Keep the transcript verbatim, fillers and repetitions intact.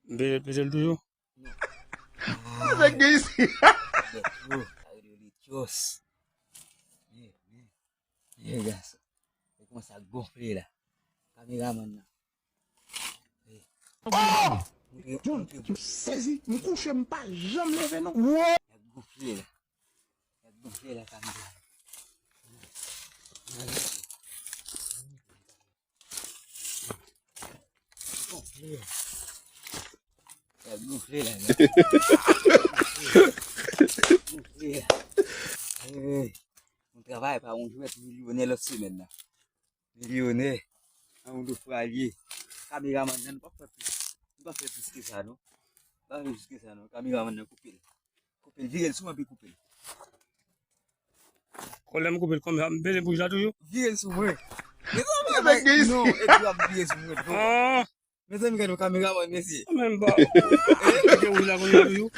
M peze, peze l toujou. Sa gen isi. Bèt yo, sa rele Litios. Ye, ye. Ye, gason. E kòman sa gonfle la. Kameramann nan. Oh! John, m sezi, m kouche, m pa janm leve non. Wow! Sa gonfle la. Sa gonfle la, kameramann. Sa gonfle la, men. Gonfle la. Hey, mwen travay pa yon jwèt milyonè lòt semèn nan. Milyonè. An yon dofralye. Kameramann nan, nou pa fè plis. Nou pa fè plis ke sa, non. Nou pa fè plis ke sa, non. Kameramann nan, koupe l. Koupe l, vire l sou mwen, pi koupe l. Kòlè m koupe l kòmsa, m peze bouch la toujou. Vire l sou mwen. Mezanmi, non, e dwa m vire sou mwen. Ah, Mezanmi, gade yon kameramann, mesye. Menm pa. Kite wouj la konn la toujou.